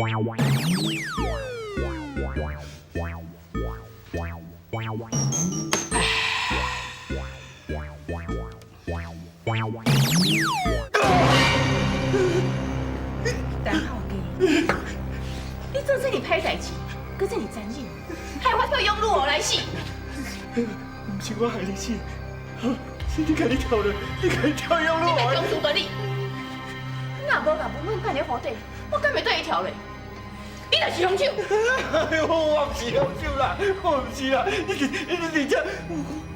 陈浩基，你做這麼歹代誌，閣這麼殘忍，害我替養女王來死。毋是我害你死，是你家己跳落，你家己跳養女你別強詞奪理。你若無共文文放佇湖底，我敢會對伊跳落？你就是兇手。哎呦，我毋是兇手啦，我毋是啦，你你你這，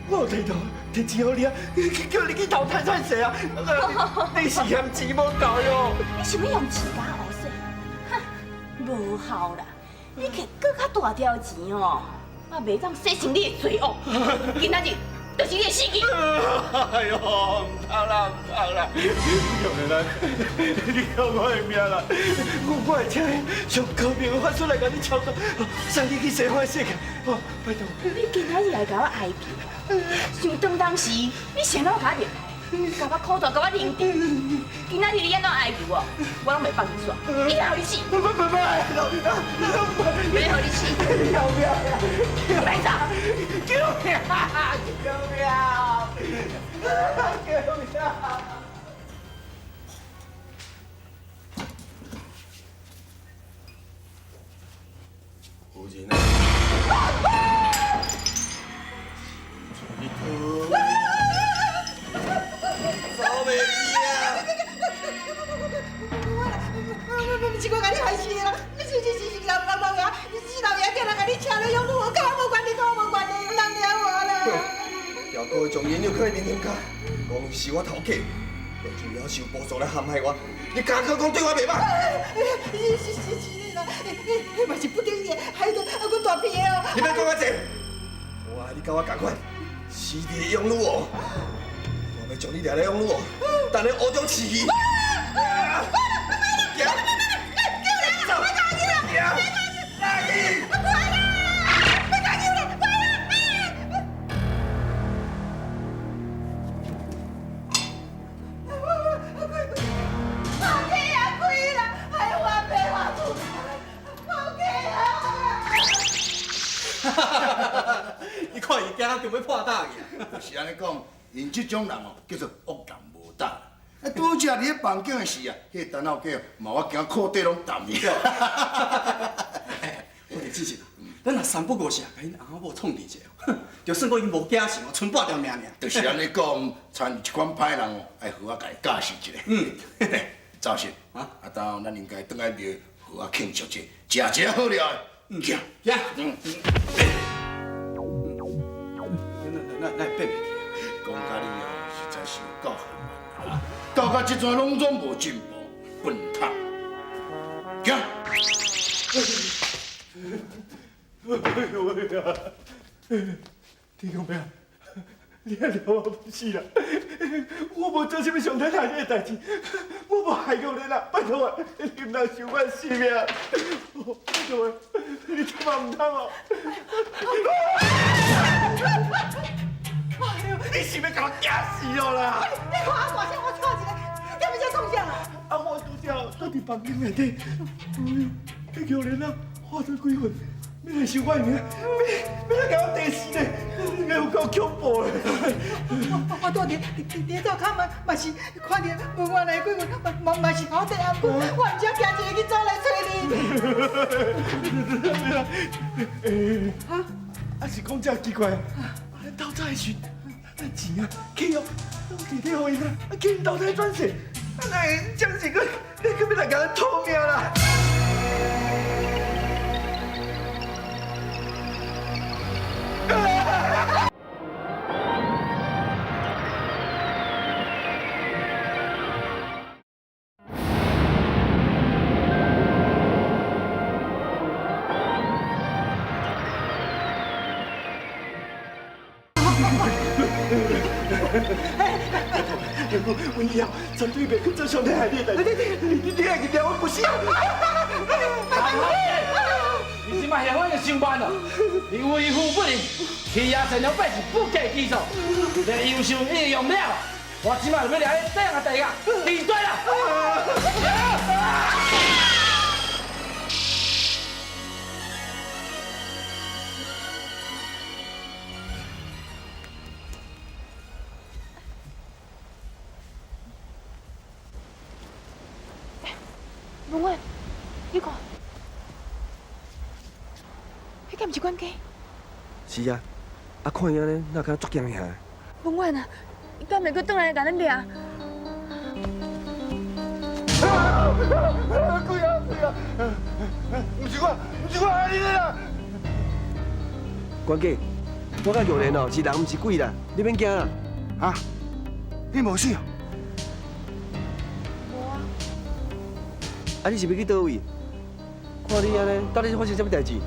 我有提頭提錢予你啊，叫你去投胎轉世啊，你是嫌錢無夠喲。你想欲用錢共我烏洗？哼，無效啦！你摕閣較大條錢哦，我袂當洗清你的罪惡。今仔日就是你的死期。哎呦，毋通啦，毋通啦！玉蘭，你救我的命啦！我會請上高明的法師來共你超度，送你去西方世界。哦，拜託。你今仔日來共我哀求，想當當時你先怎共我離開，共我苦大，共我凌遲。今仔日你按怎哀求我，我攏袂放你煞，一定予你死！不不不，欲予你死！救命！你別走！救命！救命！救命！夫人啊！你走袂去啊！我毋是我共你害死的啦，是是是是老老老爷，是老爺叫人共你請來養女王，佮我無關係，佮我無關係，毋通掠我啦。表哥將煙藥囥佇面頭殼，講是我偷客，當初了受補助來陷害我，你敢閣講對我袂歹？是是是是啦，彼嘛是不得已，害得啊，阮大鼻的哦。你莫講遐濟，我愛你佮我仝款，死佇咧養女王，我欲將你掠來養女王，等咧烏中飼去。行，走，行，來去。你看伊驚到著欲破膽去啊！是按呢講，𪜶這種人哦，叫做惡人無膽。啊，拄才佇咧房間的時啊，彼個陳後計嘛，我驚褲底攏澹去。我佇之前，咱若三不五時啊，共𪜶翁仔某創治一下，就算講𪜶無囝性哦，賰半條命爾。就是按呢講，親像這款歹人哦，愛好仔共伊教訓一下。嗯，趙信，啊，當咱應該轉來廟好仔慶祝者，食一下好料的。行，行。嗯。那那會變袂去啊？講甲你哦，實在是有夠恨啊！到甲這陣攏總無進步，笨柒。行。哎呦喂呀！天公伯，你也掠我不死啦！我無做啥物傷天害理的代誌，我無害過你啦，拜託啊，你毋通收我性命！拜託啊，你千萬毋通哦！你是欲共我驚死哦啦！你看我大聲，我錯一个，你欲這創啥啦？啊，我拄才蹛佇房間內底，哎呦，彼玉蓮啊，化做鬼魂，欲來收我的命，欲來共我綴死咧，有夠恐怖的！我拄佇佇灶跤嘛嘛是看著門外來鬼魂，嘛嘛是好綴頷，我毋才驚一个去走來揣你。哈？啊是講這奇怪，啊咱透早的時，咱錢啊，契約攏提提予𪜶啊，啊叫𪜶投胎轉世，啊哪會將是閣閣欲來共咱討命啦？我以後絕對袂去做傷天害理的代誌。你愛去掠我不死啊！你這擺下反應傷慢咯，你為富不仁，欺壓善良百姓不計其數，你優秀已經用了，我這擺就欲掠你這樣的地啊，離對啦！你看，彼敢毋是管家？是啊，啊看伊按呢，哪敢若足惊吓的？文婉啊，伊敢会阁转来共咱掠？鬼啊鬼啊！毋是我，毋是我害你的啦！管家，我佮玉莲哦是人，毋是鬼啦，你免惊啦。啊？你无死哦？无啊。啊，你是欲去佗位？看你按呢，到底是发生啥物代志？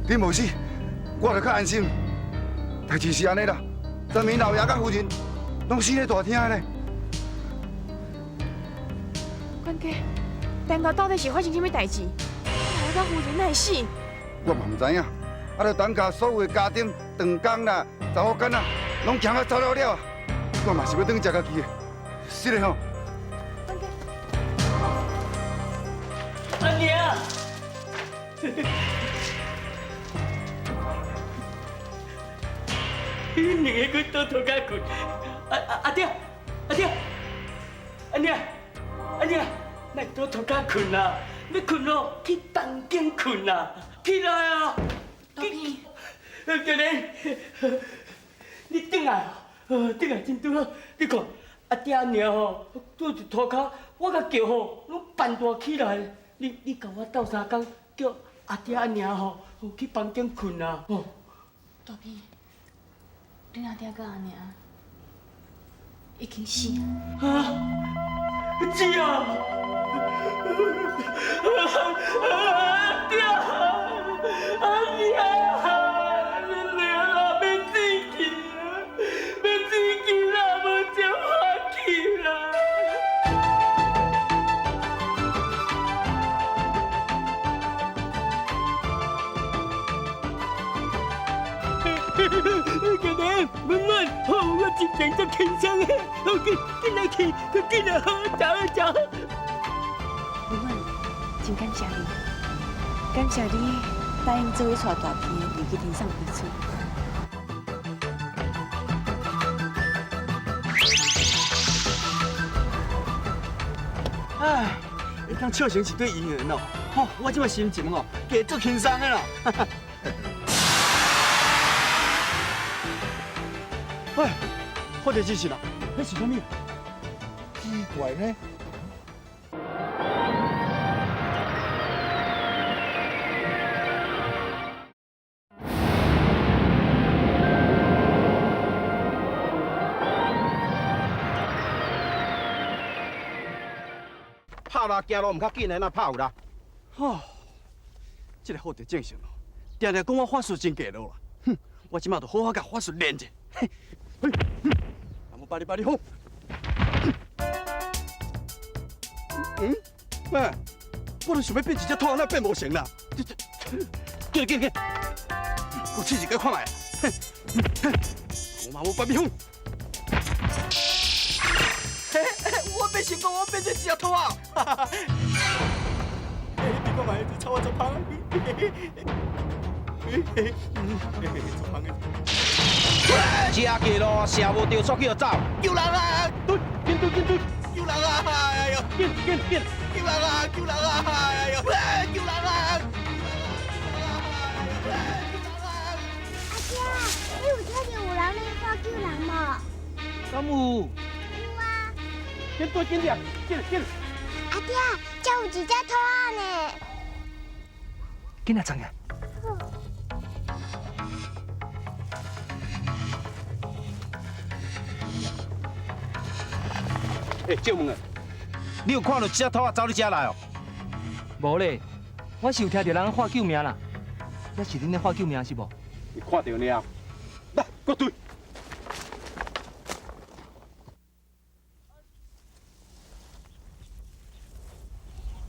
你无死，我就较安心。代志是按呢啦，昨暝老爷佮夫人拢死咧大厅咧。管家，等下到底是发生啥物代志？老爷佮夫人哪会死？我嘛毋知影，啊，就等下所有的家丁、长工啦、查某囡仔，拢惊啊走了了啊！我嘛是欲转去食家己的，是的吼。阿娘，恁两个阁倒涂跤睏，阿阿阿爹，阿爹，阿娘，阿娘，莫倒涂跤睏啦，欲睏哦，去房间睏啦，起来啊！大片，玉莲，你转来，转来真拄好。你看，阿爹阿娘吼，倒伫涂跤，我共叫吼，拢扮大起来。你共我斗相共，叫阿爹阿娘吼去房间睏啊！吼。大片，恁阿爹佮阿娘已经死啊！啊！是啊！阿爹，阿娘，恁俩啦，欲死去啊！欲死去啦，无招法去啦！玉莲，文文，好，我心情足轻松的，好，紧紧来去，紧来好，走走。文文，真感谢你，感谢你答应做伙带大片入去天送回厝。唉，会当笑成一对姻缘哦，吼，我这摆心情哦，加足轻松的啦。喂，发生这事啦？彼是啥物？奇怪呢。拍啦，行路毋较紧的，哪拍有啦？吼，这个好伫正常咯，定定讲我法术真低落啦。哼，我这马就好好共法术练者。嘿，南无巴里巴里吽。嗯，喂，我都想欲变一只兔，哪变无成啦？这这，紧紧紧，我试一下看觅。南无巴里吽。我变成功，我变成一只兔仔！你看觅，这草仔足芳。足芳的。食过路，射无著，煞去予走。救人啊！对，紧对紧对。救人啊！哎呦，紧紧紧！救人啊！救人啊！哎呦，救人啊！阿爹，你有听著有人咧喊救人无？敢有？有啊。紧对紧掠，紧紧！阿爹，这有一只兔仔呢。紧来藏起来。欸，借问啊，你有看到这只兔仔走你遮来哦？无咧，我是有听著人喊救命啦。这是恁咧喊救命是无？你看著了，来，搁对。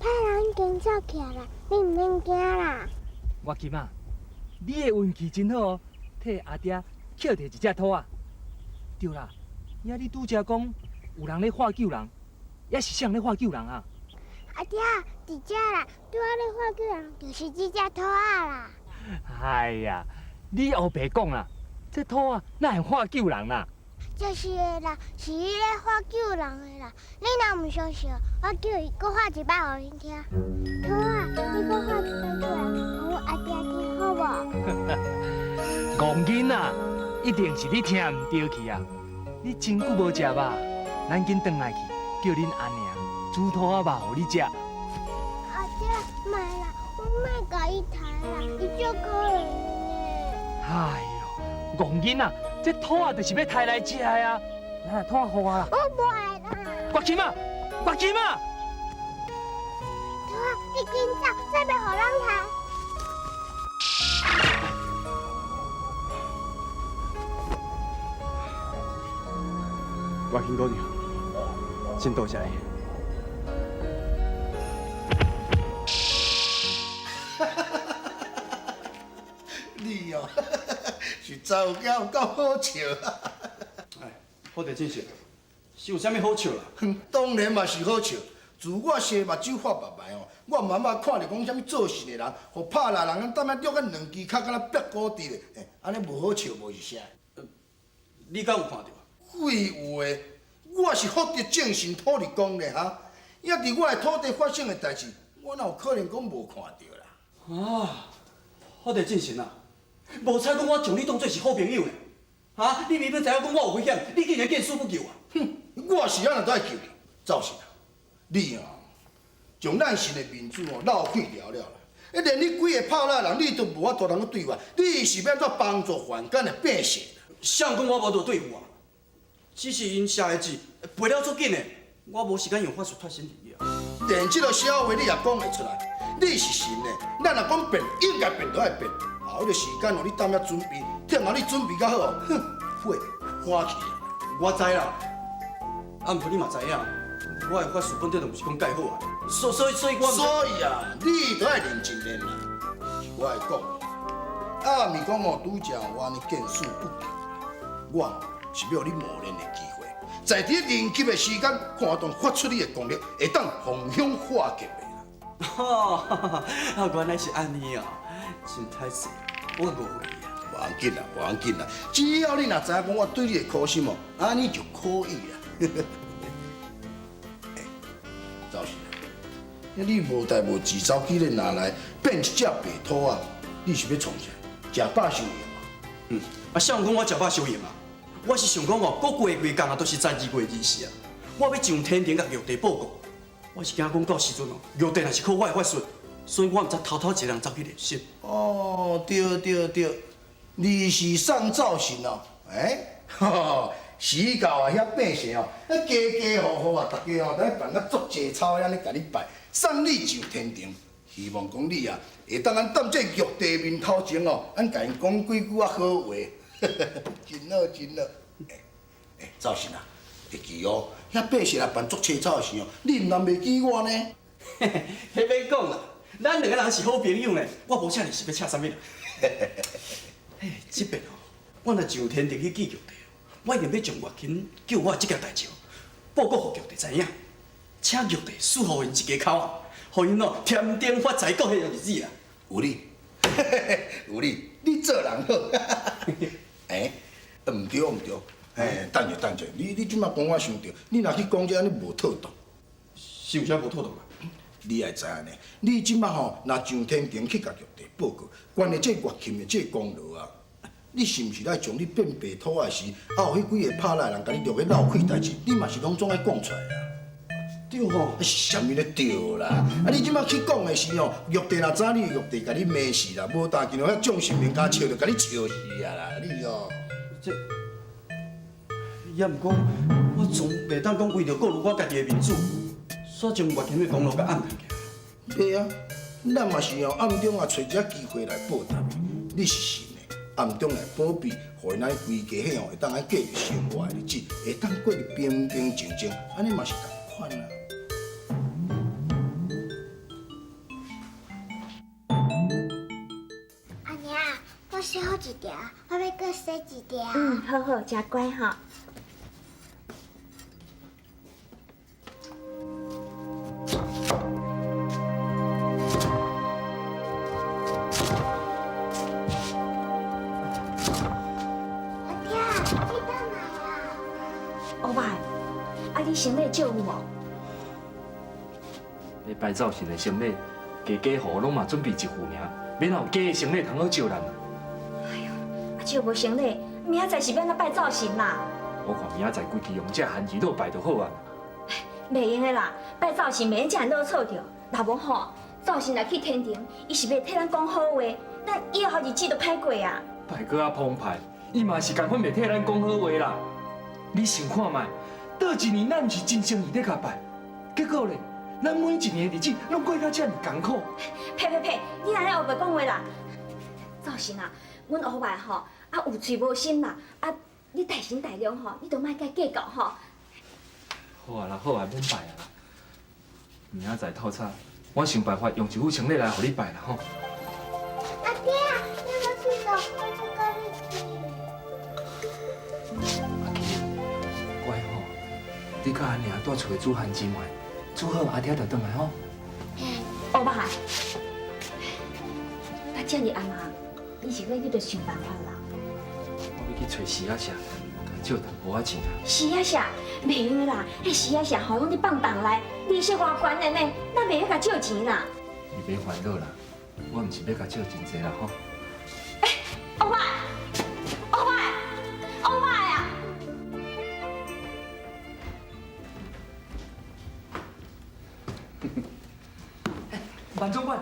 歹人已经走起来啦，你毋免惊啦。我金仔，你的运气真好哦，替阿爹捡著一只兔仔。对啦，遐你拄才讲有人咧喊救人，抑是啥人咧喊救人啊？阿爹，伫遮啦，拄仔咧喊救人就是这只兔仔啦。哎呀，你乌白讲啦，这兔仔哪会喊救人啦？真就是的啦，是伊咧喝救人的啦。你若毋相信，我叫伊閣喝一擺予恁聽。兔仔，你閣喝一擺過來，予阮阿爹聽好無？戇囡仔，一定是你聽毋著去啊！你真久無食肉，咱緊轉來去，叫恁阿娘煮兔仔肉予你食。阿爹，莫啦，我莫共伊刣啦，伊足可憐的呢。哎喲，戇囡仔，這兔仔就是欲刣來食的啊！來，兔仔予我啦。我無愛啦。月琴啊，月琴啊！兔仔，你緊走，再袂予人刣。月琴姑娘，真多謝你。你哦，是查某囝有夠好笑。哎，福地正神，是有啥物好笑啦？當然嘛是好笑。自我生目睭發目來哦，我毋捌看著講啥物做神的人，予拍獵人踮遐掠甲兩支跤，敢若煏鼓佇咧。欸，按呢無好笑，無是啥？你敢有看著？廢話，我是福德正神土地公咧哈。抑佇我的土地發生的代誌，我哪有可能講無看著啦？啊，福地正神啊，無彩講我將你當做是好朋友呢。哈，你明明知影講我有危險，你竟然見死不救啊！哼，我是按怎都愛救你，趙神啊，你哦，將咱神的面子哦鬧開了了啦。連你幾个拍獵人，你都無法度通去對付，你是欲按怎幫助凡間的百姓？誰講我無法度對付啊？只是𪜶寫的字背了足緊的，我無時間用法術脫身而已啊。連這个痟話你也講會出來？你是神的，咱若講變，應該變就愛變。啊，彼个時間哦，你踮遐準備，聽下你準備較好哦，哼，火歡去啊！我知啦，啊，毋過你嘛知影，我的法術本底就毋是講蓋好啊，所以我所以啊，你都愛認真練啦。我會講，啊，毋是講哦，拄才我按呢見死不救，我是欲予你磨練的機會，在佇臨急的時間，看我當發出你的功力，會當逢凶化吉的啦。哦，啊，原來是按呢哦，真歹勢，我誤會啊。無要緊啦，無要緊啦，只要你若知影講我對你的苦心哦，按呢就可以啦。欸，趙神啊，你無代無誌走去咧拿來變一隻白兔仔，你是欲創啥？食飽傷閒嘛？嗯，啊，誰講我食飽傷閒啊？我是想講哦，閣過幾工啊，都是十二月24啊，我欲上天庭共玉帝報告。我是驚講到時陣哦，玉帝若是考我的法術，所以我毋才偷偷一个人走去練習。哦，對對對，你是宋灶神哦，欸，時到啊，遐百姓哦，家家戶戶啊，逐家哦，咧辦甲足濟草按呢共你拜，送你上天庭，希望講你啊，會當按踮這玉帝面頭前哦，按共𪜶講幾句仔好話，真好真好。欸欸，灶神啊，會記哦，遐百姓啊辦足濟草的時候，你毋通袂記我呢。彼免講啦，咱兩個人是好朋友呢，我無請你是欲請啥物人？嘿，這遍哦，我若上天庭去見玉帝，我一定欲將月琴救我這件代誌報告予玉帝知影，請玉帝賜予𪜶一家口啊，予𪜶哦添丁發財過彼个日子啊。有理，有理，你做人好。欸，毋對毋對，欸，等者等者，你這擺講我想著，你若去講這按呢無妥當。是有啥無妥當啊？你愛知影呢，你這擺吼，若上天庭去共玉帝報告，關於這月琴的這功勞啊，你是毋是愛將你變白兔仔時，啊有彼幾个拍獵人共你掠去鬧開代誌，你嘛是攏總愛講出來啊？對吼，啥物咧對啦？啊，你這擺去講的時候，玉帝若知你，玉帝共你罵死啦，無代誌哦，遐眾神明共笑，就共你笑死啊啦！你哦，這，也毋過，我總袂當講為著顧慮我家己的面子，煞將月琴的功勞共掩藏起來。對啊，咱嘛是哦，暗中啊揣一个機會來報答伊。你是神的，暗中來保庇，予𪜶咱規家伙哦會當按過著生活的日子，會當過得平平靜靜，按呢嘛是仝款啊。阿娘，我洗好一條，我欲閣洗一條。嗯，好好，誠乖吼。阿爹，你轉來啊！借有無？欲拜灶神的牲禮，家家戶戶攏嘛準備一副爾，免有假的牲禮通好借咱啊。啊，借無牲禮，明仔載是欲按怎拜灶神啦？我看明仔載規家用這番魚滷拜就好啊。袂用的啦，拜灶神袂用這樣囉嗦著，若無吼，灶神若去天庭，伊是袂替咱講好話，咱以後日子就歹過啊。拜閣較澎湃，伊嘛是仝款袂替咱講好話啦。你想看覓？倒一年咱毋是真誠意咧共拜，結果咧，咱每一年的日子攏過甲遮爾艱苦。呸呸呸！你按呢烏白講話啦！灶神啊，阮烏白吼啊有喙無心啦，啊你大神大量吼，你都莫共伊計較吼。好啊啦，好啊，免拜啊啦。明仔載透早，我想辦法用一副牲禮來予你拜啦吼。阿爹，你欲去佗？我欲佮你去。阿琪，乖吼，你佮阿娘蹛厝裡煮番薯糜，煮好阿爹就轉來吼。烏白，啊這爾暗啊，你是欲去佗想辦法啦？我欲去揣徐阿舍，共借淡薄仔錢啊。徐阿舍，袂用的啦，彼徐阿舍吼攏佇放蕩內，利息偌懸的呢，咱袂用共借錢啦。你免煩惱啦，我毋是欲共借真濟啦吼。烏白，烏白，烏白啊！万總管，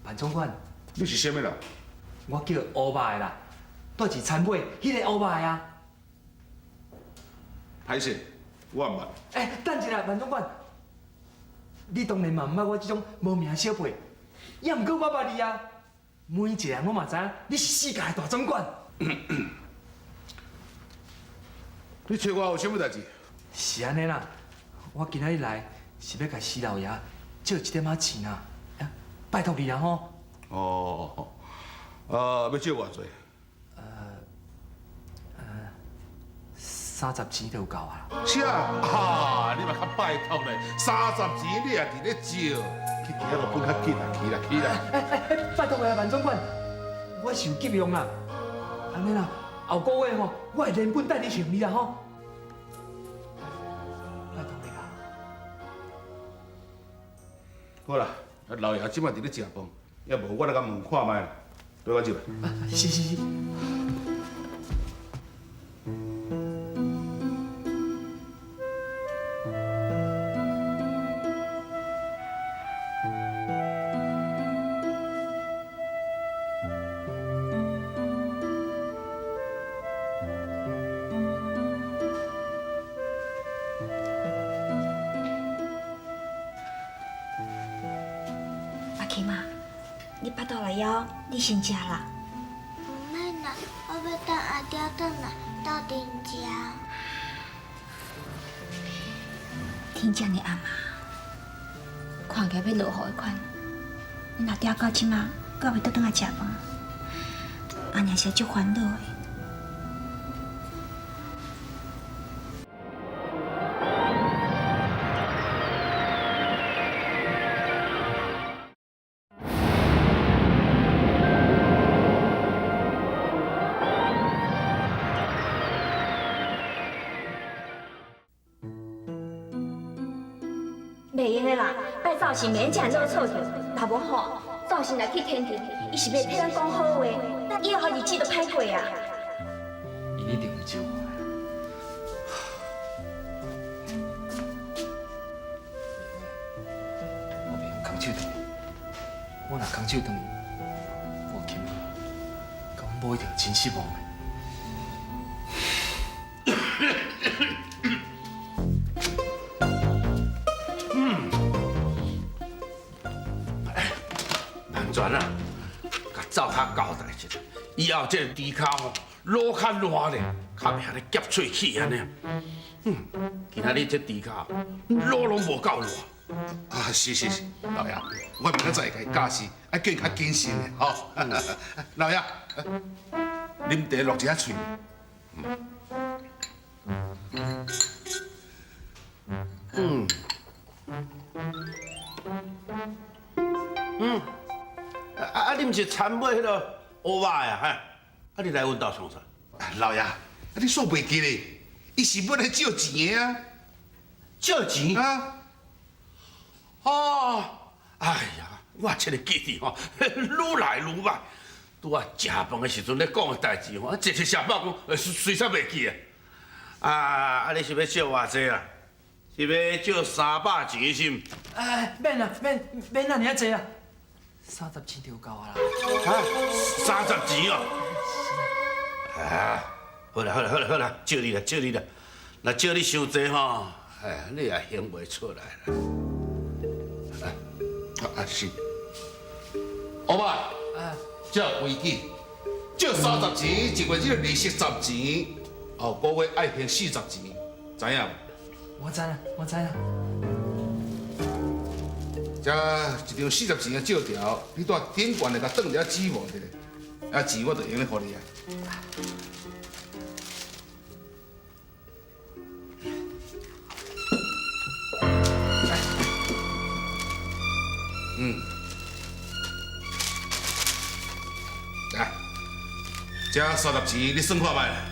萬總管，你是啥物人？我叫烏白啦，蹛佇田尾彼个烏白啊。歹勢，我毋捌。欸，等一下，萬總管，你當然嘛毋捌我這種無名小輩，也毋過我捌你啊。每一個人我嘛知影你是世界的大總管。你揣我有啥物代誌？是按呢啦，我今仔日來是欲共徐老爺借一點仔錢啊，拜託你啦吼。哦，欲借偌濟？ 30錢就有夠啊。啥？啊，你嘛較拜託咧，30錢你也佇咧借，去其他路分較緊啦，去啦去啦。拜託啊，萬總管，我是有急用啦，按呢啦，後個月吼，我會連本帶利還你啦吼。拜託你啦。好啦，老爺這擺佇咧食飯，抑無我來共問看覓啦，綴我入來。是是是。阿琪媽，你腹肚來枵，你先食啦。毋免啦，我欲等阿爹轉來鬥陣食。天這爾暗啊，看起來欲落雨的款。恁阿爹到這馬閣袂倒轉來食飯，阿娘是足煩惱的。袂用的啦，拜灶神袂用這樣囉嗦著，若無吼，灶神若去天庭，伊是袂替咱講好話，咱以後日子就歹過啊。伊一定會招我的。我袂用空手轉去，我若空手轉去，我起碼共阮某一定真失望的。全啊，共灶跤交代一下，以後這個豬跤吼，滷較爛咧，較袂按呢夾喙齒按呢。今仔日這豬跤滷攏無夠爛。啊，是是是，老爺，我明仔載會共伊教示，愛叫伊較謹慎的吼。老爺，啉茶落一下喙。啊！你毋是田尾彼个乌肉的啊？啊，你來阮兜創啥？老爺，啊，你煞袂记咧？伊是欲来借钱的啊！借钱啊！哦，哎呀，我这个记忆吼，愈来愈歹。拄仔食饭的时阵咧讲的代志吼，一个食饱讲，随煞袂记啊！啊啊！你是欲借偌济啊？是欲借300钱是毋？哎，免啦，免免遐尔济啊，30钱就够啊啦。哈，30钱哦。啊，好啦好啦好啦好啦，借你啦借你啦，若借你伤济吼，哎，你也还袂出来啦。啊是，乌爸，这规矩，借30钱，一月这个利息10钱，后个月爱还40钱，知影无？我知啦，我知啦。这一张40钱的借条，你蹛顶悬来共转一下指模一下，啊钱我就用咧予你啊。嗯，来，这30钱你算看觅啦。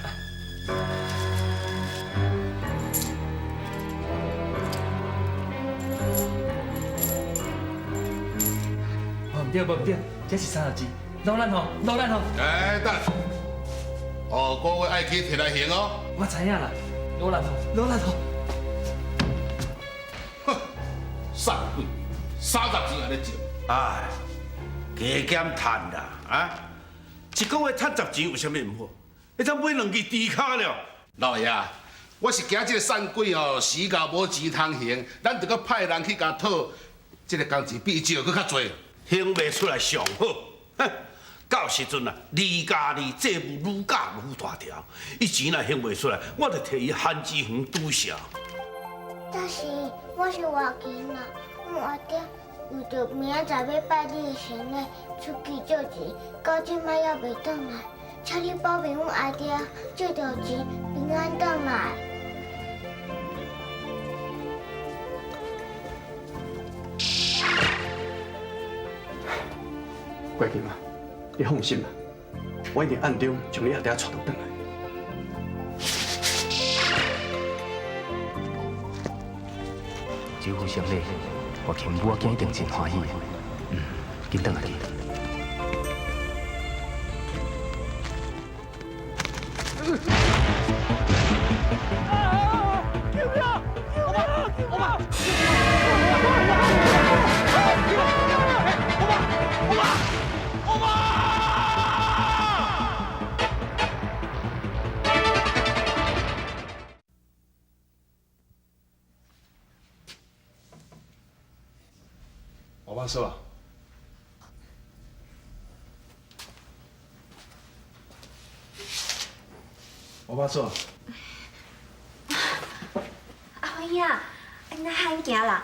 无毋对，无毋对，这是30钱，努力吼，努力吼。哎，等下，后个月爱去提来还哦。我知影啦，努力吼，努力吼。哼，傻鬼，30钱也咧借。哎，加减趁啦，啊！一个月趁10钱有啥物毋好？彼阵买两支猪跤了。老爷，我是惊这个散鬼哦，死到无钱通还，咱就阁派人去共讨，这个工钱比借阁较济。还袂出来上好，哼！到时阵啊，二加二债务愈加愈大条，伊钱若还袂出来，我就提伊番薯园拄潲。但是我是外囡仔，阮阿爹为著明仔载欲拜你的生日出去借钱，到这摆犹未转来，请你保庇阮阿爹借著钱平安转来。月琴啊，你放心啦，我一定暗中将你阿爹带倒转来。这副丧礼，月琴母仔囝一定真欢喜的。嗯，紧转来去。救命！救命！救命！我爸说啊，我爸说。阿辉兄，你哪罕行啦？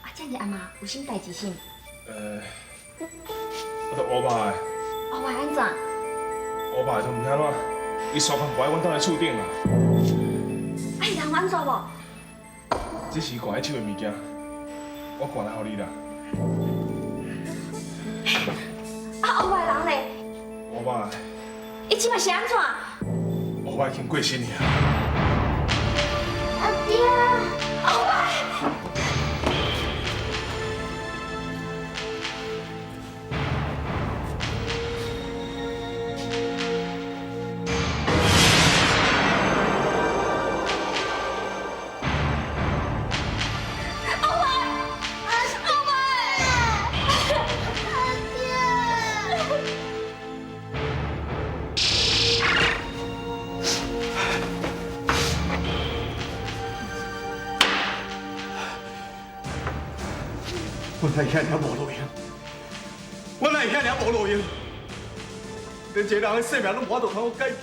啊，这尔暗啊，有啥代志是？我著乌爸的。乌爸按怎？乌爸都毋知按怎，伊刷空挂喺阮兜的厝顶啦。啊，伊人有按怎无？这是挂喺手的物件，我挂来予你啦。啊，乌爸的人咧？乌爸。伊这摆是按怎？乌爸已经过身去啊。阿爹，乌爸。我哪会遐尔无路用？我哪会遐尔无路用？连一个人的性命拢无法度通我解救。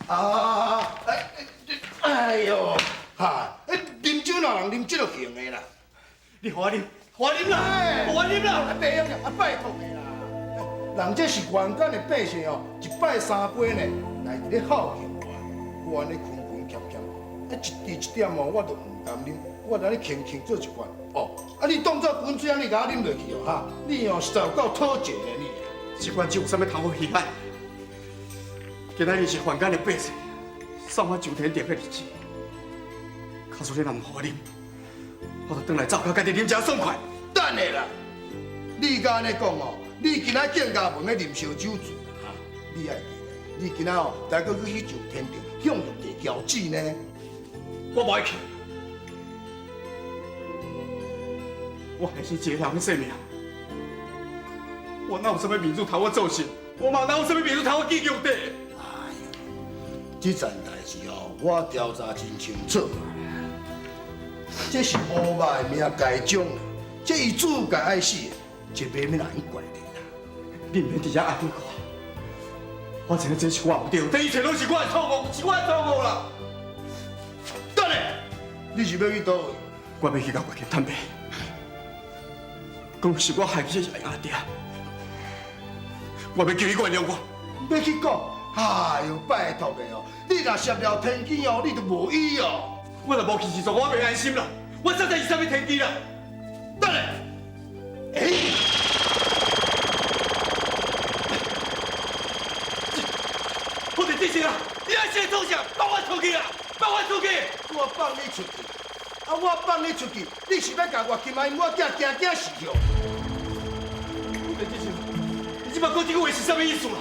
啊！哎哎呦，哈！啉酒哪人啉这个型的啦？你予我啉，予我啉啦，予我啉啦！袂用啦，啊拜托的啦！人这是原间的百姓哦，一摆三杯呢，来伫咧孝敬我，我按呢困困欠欠，啊一滴一点哦，我都毋甘啉，我安呢轻轻做一罐，哦，啊你當作滾水按呢共我啉落去哦，哈！你哦實在有夠討錢的你。這款酒有啥物通好稀罕？今仔日是凡間的百姓送我上天堂的日子，假使你若毋予我啉，我就轉來灶跤家己啉誠爽快。等下啦，你敢按呢講哦？你今仔見家門咧啉燒酒醉啦，你愛記得，你今仔哦，來閣去上天堂向玉帝交旨呢？我無愛去，我還是一个人的性命，我哪有啥物面子通我做神？我嘛哪有啥物面子通我见玉帝？哎呦，這件代誌哦，我調查真清楚，這是烏肉的命該將，這伊自家愛死的，這袂免人怪你啦。你毋免佇遮安慰我，我知影這是我毋對，這一切攏是我的錯誤，是我的錯誤啦。等下，你是欲去佗位？我欲去共月琴坦白，講是我害死阿爹，我欲求伊原諒我。欲去講？哎喲，拜託的哦，你若泄了天機哦，你就無依哦。我若無去是做，我袂安心啦。我實在是啥物天機啦？等下，欸，我佇這時啊，你愛先創啥？放我出去啊！放我出去！我放你出去，啊！我放你出去，你是欲共月琴阿因某囝驚驚死去？我佇這時，你這擺講這句話是啥物意思啦？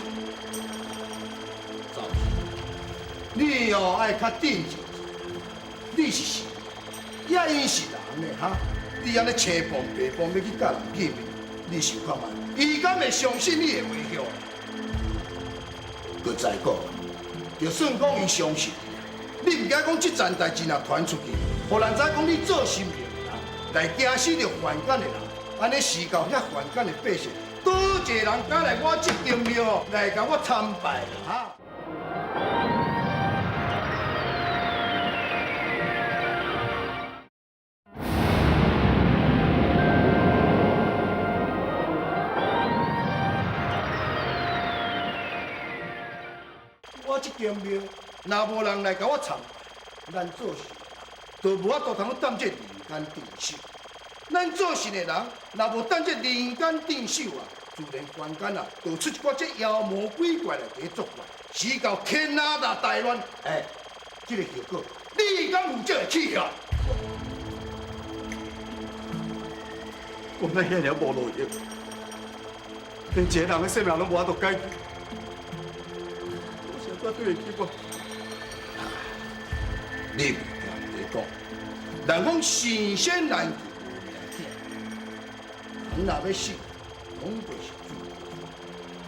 你哦愛較鎮靜，你是神，也𪜶是人呢哈？你按呢青碰白碰欲去佮人見面，你想看覓？伊敢會相信你的話許？閣再講，就算講伊相信你，你毋驚講這件代誌若傳出去，予人知講你做神明的人來驚死著凡間的人，按呢時到遐凡間的百姓，佗一個人敢來我這間廟來共我參拜啦哈？我這間廟若無人來共我參拜，咱做神就無法度通當這人間鎮守。咱做神的人若無當這人間鎮守啊，自然凡間啊，就出一寡這妖魔鬼怪來佇咧作怪，使到天下大亂。欸，這個後果你敢負責會起啊？我哪遐爾無路用，連一個人的性命攏無法度解決。我對得起我。你毋聽人講，人講神仙難求無命囝，人若欲死，攏過是水。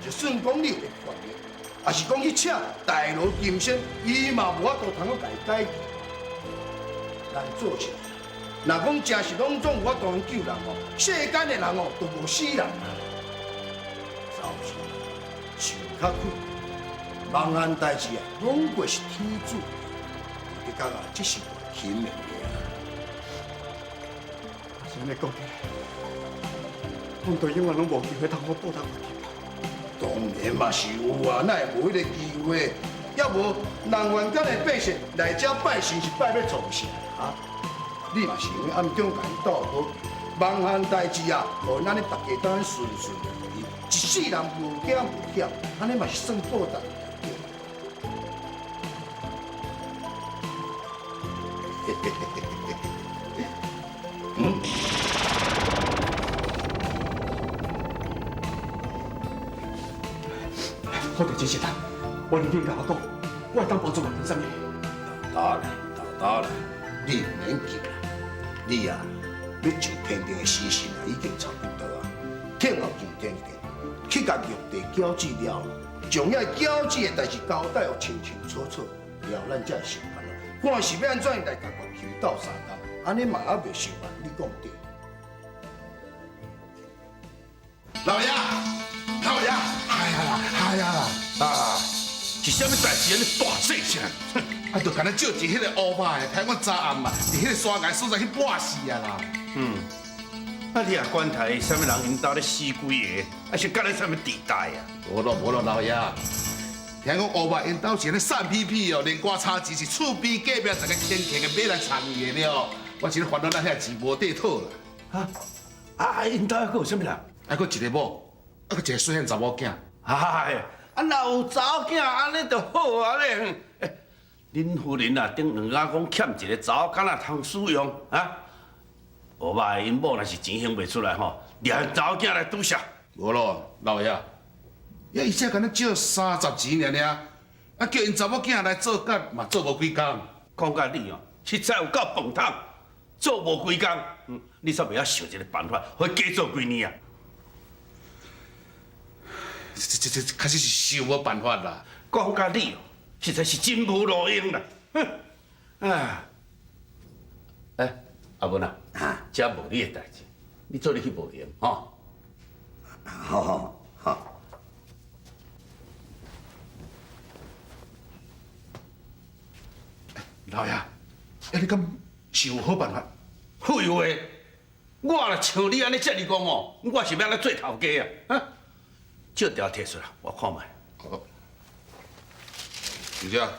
就算講你有咧法力，抑是講去請大羅金仙，伊嘛無法度通閣共伊解救。咱做事，若講真是攏總有法度救人哦，世間的人哦都無死人啊。就是想較開。萬案代誌啊，攏過是天主，你感覺這是天命的啊。是按呢講起來，阮就永遠攏無機會通好報答月琴。當然嘛是有啊，哪會無彼個機會？猶無人凡間的百姓來遮拜神是拜欲創啥啊？你嘛是用暗中共𪜶鬥好，萬項代誌啊，予咱呢大家當順順利利，一世人無驚無險，按呢嘛是算報答。嗯。好代志是啦，我宁愿共我講，我會當幫助月琴啥物？豆豆來，豆豆來，你毋免急啦，你啊，欲上天庭的時辰啊，已經差不多啊。聽候上天庭，去共玉帝交旨了，將遐交旨的代誌交代予清清楚楚，了咱才會上班啦。看是欲按怎來共月琴鬥相共，按呢嘛猶未想啊，你講對？老爺，老爺，哎呀啦，哎呀啦，啊，是啥物代誌按呢大細聲？啊，就敢若借一彼个烏肉的，歹阮昨暗啊，佇彼个山崖所在去跋死啊啦。嗯，啊你也管他啥物人𪜶兜咧死幾个，啊是干咧啥物地帶啊？無咯無咯，老爺，聽講烏肉𪜶兜是按呢散屁屁哦，連瓜叉錢是厝邊隔壁逐个輕輕的買來參與的了，我真煩惱咱遐錢無地討啦。啊啊！𪜶兜還閣有啥物人？還閣一个某，啊，閣一个細漢查某囝。哎，啊，若有查某囝，按呢就好啊咧。欸，恁夫人啊，頂兩工講欠一个查某囡仔通使用啊。烏肉的𪜶某若是錢還袂出來吼，掠查某囝來拄痟。無咯，老爺，呀，伊才敢若借30錢爾爾，啊，叫𪜶查某囝來做工嘛，做無幾工。講甲你哦，實在有夠飯桶，做無幾工，你煞袂曉想一个辦法，予伊加做幾年啊？這確實是想無辦法啦。講甲你哦，實在是真無路用啦。哼，啊，欸，阿文啊，這無你的代誌，你做你去無閒吼。好好好。老爺，欸，你敢是有好辦法？廢話，我若像你按呢遮爾講哦，我是欲按怎做頭家啊？啊，借條提出來，我看覓。好，就這。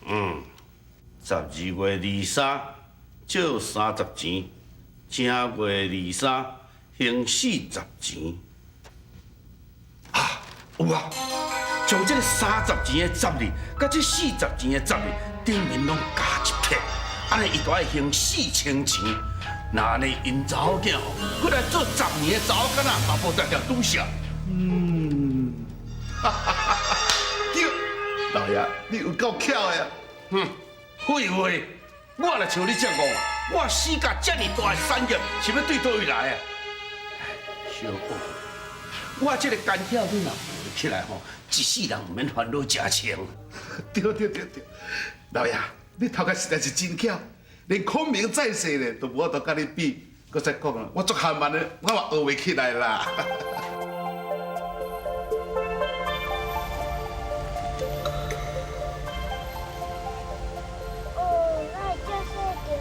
嗯，12月23借30錢，正月23還40錢。啊，有啊！將這个30錢的十字，佮這40錢的十字頂面攏加一撇，按呢伊就愛還4000錢。若按呢𪜶查某囝吼，閣來做10年的查某囡仔，嘛無定定拄痟。嗯，哈哈哈哈對，老爺，你有夠巧的啊！哼，廢話，我若像你這樣講，我死甲這爾大的產業，是欲對佗位來啊？小寶，我這个干巧你若學起來吼，一世人毋免煩惱食穿。對對對對，老爺，你頭殼實在是真巧，連孔明在世咧都無法度佮你比。閣再講啦，我足含慢的，我嘛學袂起來啦。哦，哪會遮細條？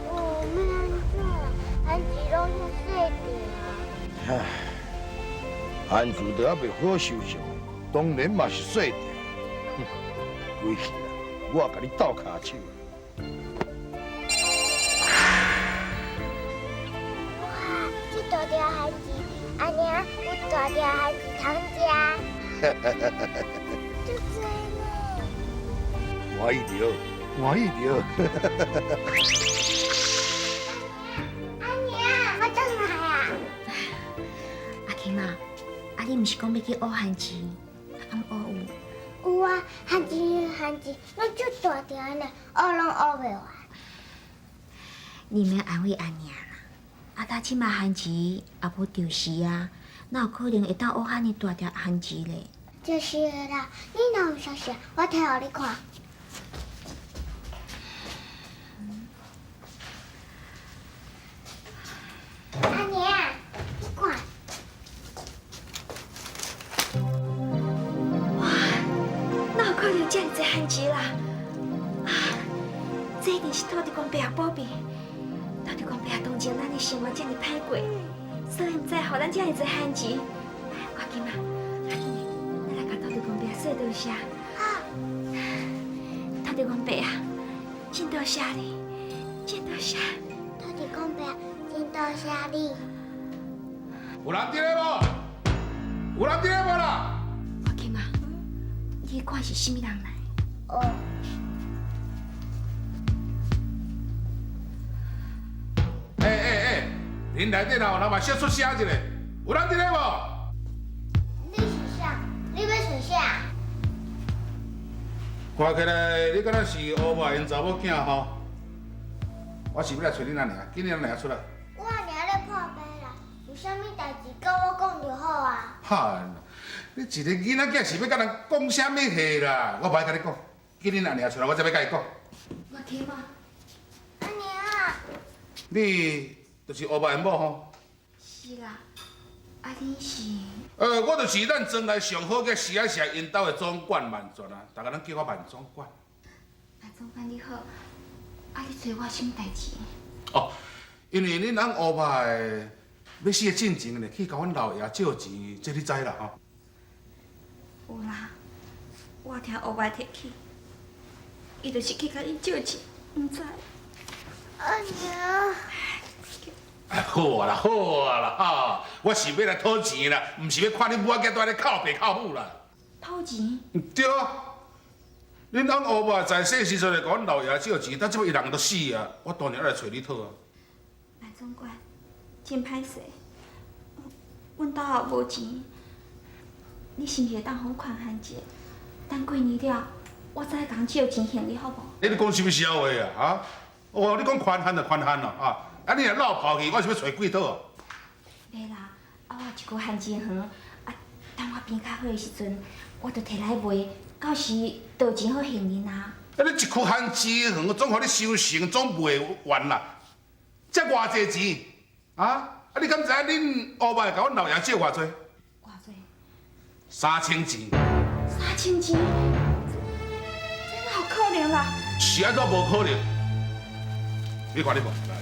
哦，欲按怎啦？番薯攏遐細條。唉，番薯都猶未好收成，當然嘛是細條。哼，歸去啦，我共你鬥跤手。哇，這大條番薯，阿娘有大條番薯通食。足濟呢。歡喜著，歡喜著。阿娘，我轉來啊！阿琴啊，啊你毋是講欲去學番薯，啊敢學有？有啊，番薯番薯，攏足大條呢，學攏學袂完。你免安慰阿娘啦，啊，他這馬番薯也無著時啊，哪有可能會當學遐爾大條番薯咧？就是的啦，你若有相信，我摕予你看。阿娘，你看。哇，哪有可能遮爾濟番薯啦？啊，這一定是土地公伯仔保庇。土地公伯仔當前咱的生活遮爾歹過，所以毋才會予咱遮爾濟番薯。趕緊啊，趕緊，咱來共土地公伯仔說多謝。好。土地公伯啊，真多謝你，真多謝。土地公伯，真多謝你。有人佇咧無？有人佇咧無啦？我金啊，你去看是啥物人來？哦。欸欸欸，恁內底若有人嘛小出聲一下，有人佇咧無？你是啥？你欲揣啥？看起來你敢若是烏肉𪜶查某囝吼？我是欲來揣恁阿娘，緊恁阿娘出來。我阿娘咧破病啦，有啥物代誌佮我講就好啊。哈，你一個囡仔囝是欲佮人講啥物話啦？我無愛佮你講，緊恁阿娘出來，我才欲佮伊講。我聽嘛。阿娘。你就是烏肉𪜶某吼？是啦，啊你是？我就是咱莊內上好个時仔社𪜶兜的總管萬全啊，逐家攏叫我萬總管。萬總管你好，啊你揣我啥物代誌？哦，因为恁翁乌伯的欲死的进前咧，去共阮老爷借钱，这你知啦吼？有啦，我听乌伯提起，伊就是去共𪜶借钱，毋知。阿娘。好啊啦，好啊啦，哈！我是欲来讨钱啦，毋是欲看恁母仔囝蹛咧哭爸哭母啦。讨钱？对啊。恁翁乌伯在世时阵会共阮老爷借钱，到这摆伊人都死啊，我当然爱来揣你讨啊。赖总管，真歹势，阮兜也无钱，你是毋是会当予阮宽限一下？等过年了，我再共借钱还你好无？你咧讲啥物痟话啊？哈！哦，你讲宽限就宽限咯，啊！啊，你若落跑去，我是欲揣鬼讨哦。袂啦，啊，我有一箍番薯园，啊，等我变较好的时阵，我就提来卖，到时就有钱好还恁啊。啊，你一箍番薯园总予你收成，总卖完啦，才偌济钱？啊？啊，你敢知影恁乌伯共阮老爷借偌济？偌济？3000钱。3000钱？这哪有可能啦？是按怎无可能？你看你无？来，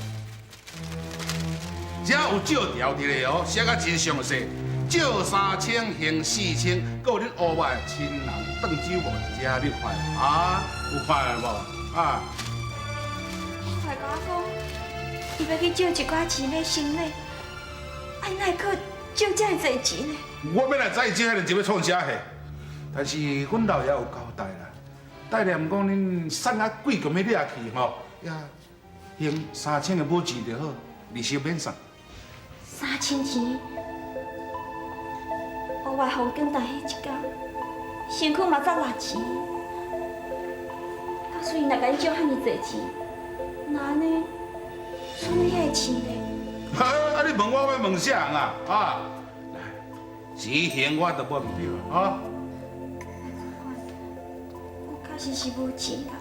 这有借条伫咧哦，写甲真详细，借3000还4000，阁有恁乌伯的亲人邓酒无伫遮，你看啊？有看无？啊？乌伯共我讲，伊欲去借一寡钱买行李，啊，伊哪会阁借遮尔济钱呢？我欲来知伊借遐尔钱欲创啥货，但是阮老爷有交代啦，代念讲恁送啊贵共欲掠去吼，呀，还3000的母钱就好，利息免算。3000钱，乌伯予交代彼一工，身躯嘛才六钱。假使伊若共你借遐尔济钱，那按呢，剩遐个钱咧？啊！你问我，我欲问啥人啊？啊！钱还我就无毋对啊！我确实是无钱啦。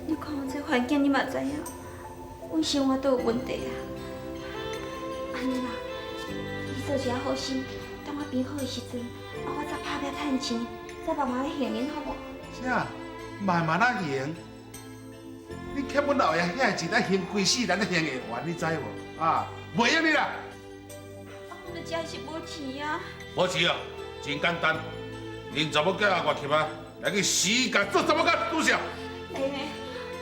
你看我这环境，你嘛知影，阮生活都有问题啊。按呢啦，你做一下好心，等我变好的时阵，啊，我再拍拼趁钱，再慢慢来还恁，好无？啥？慢慢仔还？你欠阮老爷遐钱，咱还规世人都还会完，你知无？啊，袂用你啦！啊，阮就真是无钱啊！无钱哦，真简单，恁查某囝也外急啊，来去死甲做查某囝拄啥？妹妹，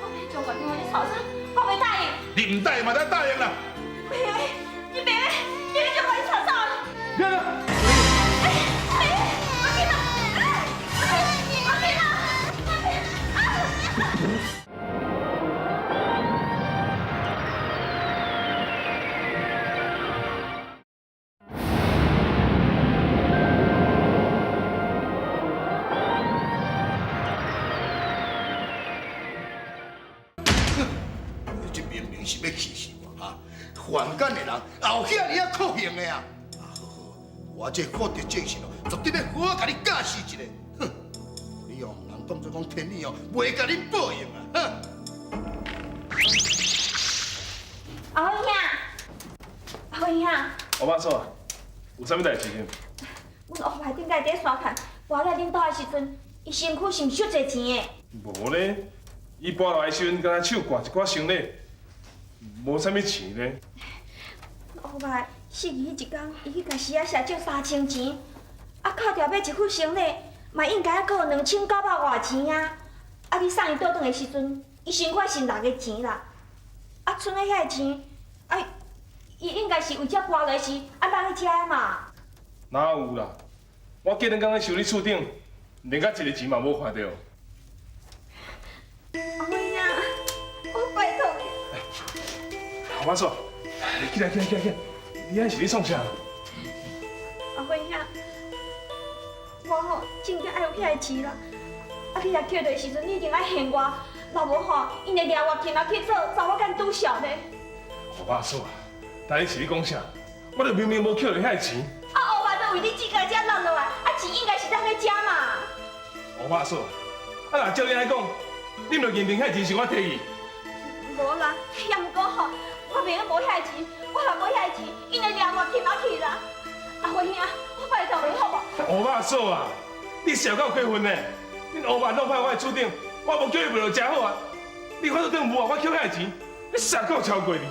我欲将月经你吵啥？我袂答应。你毋答应嘛，得答应啦。妹妹，你别，你别将我吵啥？别了。是欲气死我哈！凡间的人也有遐尔仔酷刑的啊！啊好好，我这福德正神哦，绝对欲好好共你教示一下。哼！你哦，毋通当作讲天理哦，袂共恁报应啊！哼！阿辉兄，阿辉兄，吴妈嫂，有啥物代志？阮乌伯顶摆伫山坎跋落恁兜的时阵，伊身躯是毋是足济钱的？无咧，伊跋落来时阵，敢若手挂一寡行李。无啥物钱咧。乌伯死去彼一工，伊去共时仔社借3000钱，啊，扣掉买一副行李，嘛应该阁有2900外钱啊。啊，你送伊倒转的时阵，伊身躯剩6个钱啦。啊，賰的遐个钱，啊，伊应该是为这跋落时，啊，放伫遮的嘛。哪有啦？我过两工咧修理厝顶，连甲一个钱嘛无看著。阿妹啊，我拜托你。吴妈嫂，起来起来起来起来！你按是咧创啥？阿辉兄，我吼真正爱有遐个钱啦。啊，你若捡著的时阵，你一定爱还我，若无吼，𪜶会掠我琴仔去做查某囝拄痟咧。吴妈嫂啊，但你是咧讲啥？我著明明无捡著遐个钱。啊，乌伯都为你这个才落落来，啊，钱应该是咱咧遮嘛。吴妈嫂，啊，若照你按呢讲，你毋著认定遐个钱是我提去？无啦，也毋过吼，我袂用无遐个钱，我若无遐个钱，𪜶会掠我琴仔去啦。阿辉兄，我拜托你好无？吴妈嫂啊，你笑到过分呢！恁乌伯弄歹我的厝顶，我无叫伊卖就诚好啊。你看厝顶无啊，我捡遐个钱，你傻够超过你。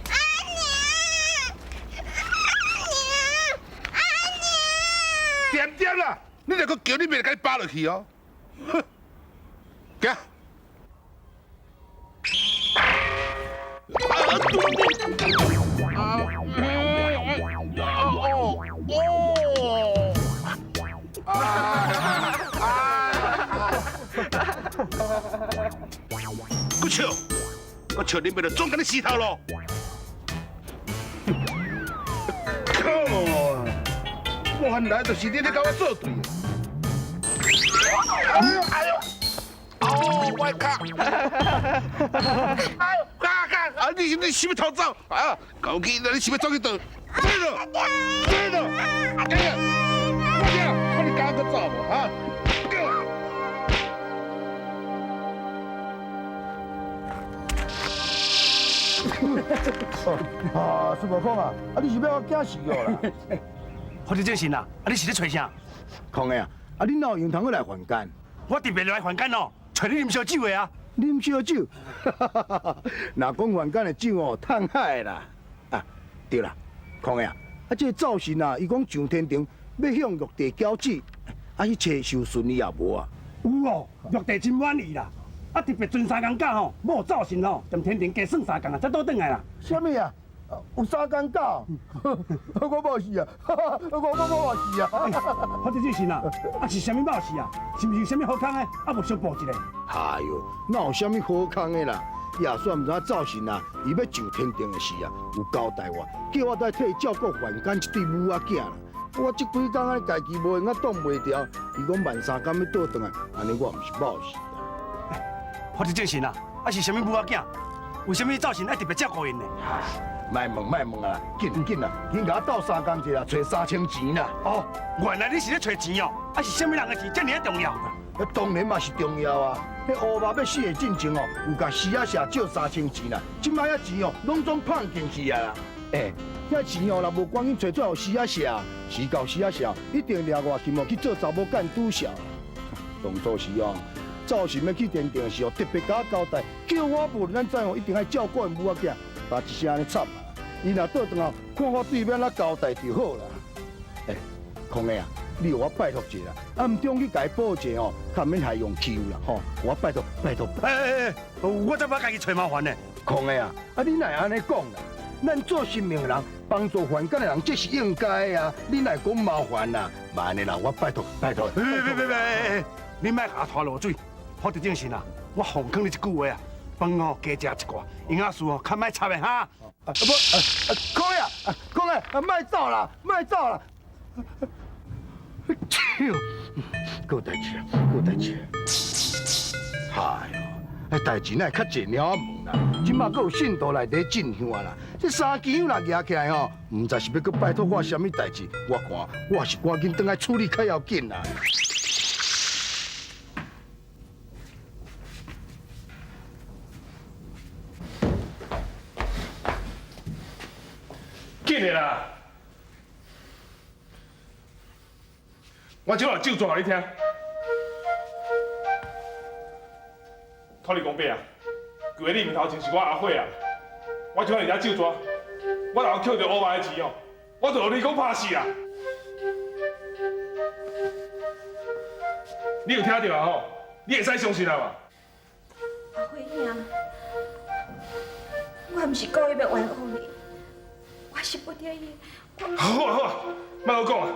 阿娘，阿娘，点点啦，你若阁叫你袂共你扒落去哦。哼，行。阁笑，阁笑，恁爸就总共你死头路。靠！我原来就是你咧共我作对。哎呦哎呦！哦，我的脚！哎呦，嘎嘎！啊，你是欲偷走？啊，狗囡仔，你是欲走去佗？对了，对了，哎呀，我听，看你敢阁走无？哈？啊，孙悟空啊，啊你是欲我惊死哦啦？福州正神啊，啊你是咧揣啥？空的啊，啊你哪有闲通阁来凡间？我特别来凡间哦，揣你啉烧酒的啊。啉烧酒？若讲凡间的酒哦，趁海啦。啊，对啦，空的啊，啊这个灶神啊，伊讲上天庭欲向玉帝交旨，啊彼册收顺利也无啊？有哦，玉帝真满意啦。啊，特别船三工假吼，某灶神吼，踮天庭加算三工啊，才倒转来啦。啥物啊？有三工假？我冒死啊！我冒死啊！福州正神啊，啊是啥物冒死啊？是毋是有啥物好康的？啊无相报一下。哎哟，哪有啥物好康的啦？亚煞毋知影灶神啊，伊欲上天庭的时啊，有交代我，叫我来替伊照顾凡间这对母仔囝啦。我这几工按呢家己无闲啊，挡袂牢。伊讲慢三工欲倒转来，按呢我毋是冒死。福州正神啊，啊是啥物母仔囝？为啥物灶神爱特别照顾𪜶呢？莫问莫问啊，紧紧啊，紧共我斗相共者啦，揣3000钱啦。哦，原来你是咧揣钱哦，啊是啥物人的钱遮尔仔重要？那当然嘛是重要啊！彼乌肉欲死的进前哦，有共死仔社借3000钱啦，这摆遐钱哦，拢总放进去啊啦。欸，遐钱哦，若无赶紧揣出来予死仔社，时到死仔社一定掠外金哦去做查某干拄潲。当初时哦。灶神欲去天庭的时候，特别共我交代，叫我无论按怎哦，一定爱照顾𪜶母仔囝，打一声按呢惨啊！伊若倒转来，看我对欲按怎交代就好啦。欸，空的啊，你予我拜托一下啦，暗中去共伊报一下哦，较免害用欺负啦吼。我拜托拜托。欸，我才不爱家己揣麻烦呢。空的啊，啊你哪会按呢讲啦？咱做神明的人，帮助凡间的人，这是应该的啊！你哪会讲麻烦啦？莫按呢啦，我拜托拜托。别别别别，你莫共我拖落水。福州正神啊，我奉劝你一句话啊，饭哦加食一寡，营养素哦较莫插的哈。啊不，空的啊，空的，莫走啦，莫走啦。笑，阁有代志啊，阁有代志。哎哟，彼代志哪会较济鸟仔问啦？这马阁有信徒来伫进香啦，这三支香若举起来吼，毋知是欲阁拜托我啥物代志？我看我是赶紧转来处理较要紧啦。紧的啦！我这下咒纸予你听。土地公伯啊，跪伫你面头前是我阿火啊！我这摆伫遮咒纸，我若有捡著乌白的钱哦，我就予你讲拍死啊！你有听著啊吼？你会使相信啊嘛？阿火兄，我毋是故意欲冤枉你。我是不得已，我好啊好啊，莫阁讲啊！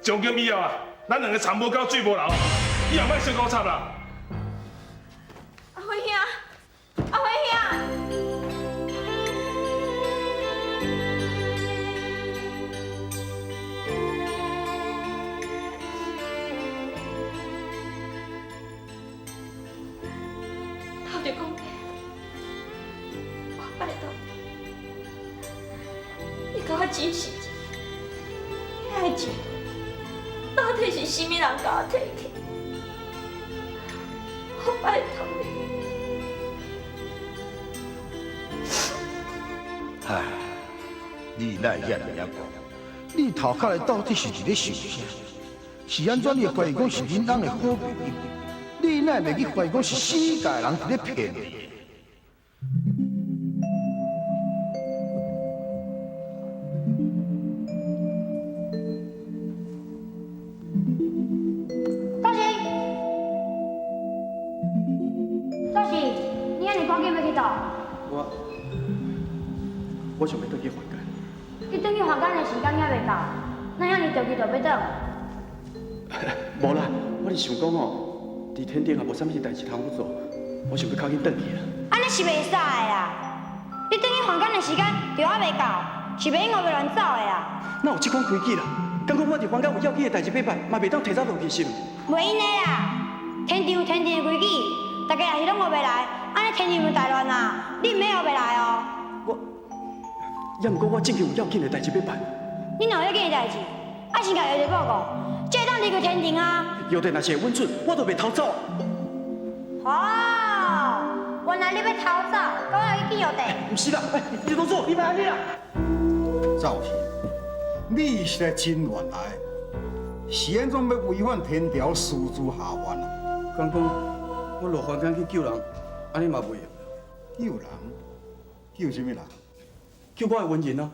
从今以后啊，咱两个田无沟水无流，以后莫相顾插啦。阿辉兄，阿辉兄，土地公伯，我拜托你。你共我指示一下，遐个钱到底是啥物人共我提去？我拜托你。唉，你哪会遐尔仔讲？你头壳内到底是伫咧想啥？是按怎你会怀疑讲是恁翁的好朋友？你哪會袂去懷疑講是死界人佇咧騙你？大喜，大喜，你按呢趕緊欲去佗？我想欲轉去凡間。你轉去凡間的時間猶未到，哪遐爾著急著欲轉？無啦，我是想講吼，佇天頂也無啥物代誌通好做，我想欲較緊轉去啦。按呢是袂使的啦！你轉去凡間的時間就猶未到，是袂用烏白亂走的啦。哪有這款規矩啦？敢講我佇凡間有要緊的代誌欲辦，嘛袂當提早落去是毋？袂用的啦！天頂有天頂的規矩，大家若是攏烏白來，按呢天頂就大亂啊！你毋免烏白來哦。我，猶毋過我真正有要緊的代誌欲辦。你若有要緊的代誌，愛先共藥帝報告，才會當離開天庭啊。藥帝若是會允准，我就袂偷走。哦，原來你欲偷走，閣愛去見藥帝？毋是啦，欸，葉公主，你莫按呢啦。灶神，你實在真亂來，是按怎欲違反天條，私自下凡啊？敢講我落凡間去救人，按呢嘛袂用。救人？救啥物人？救我的恩人啊！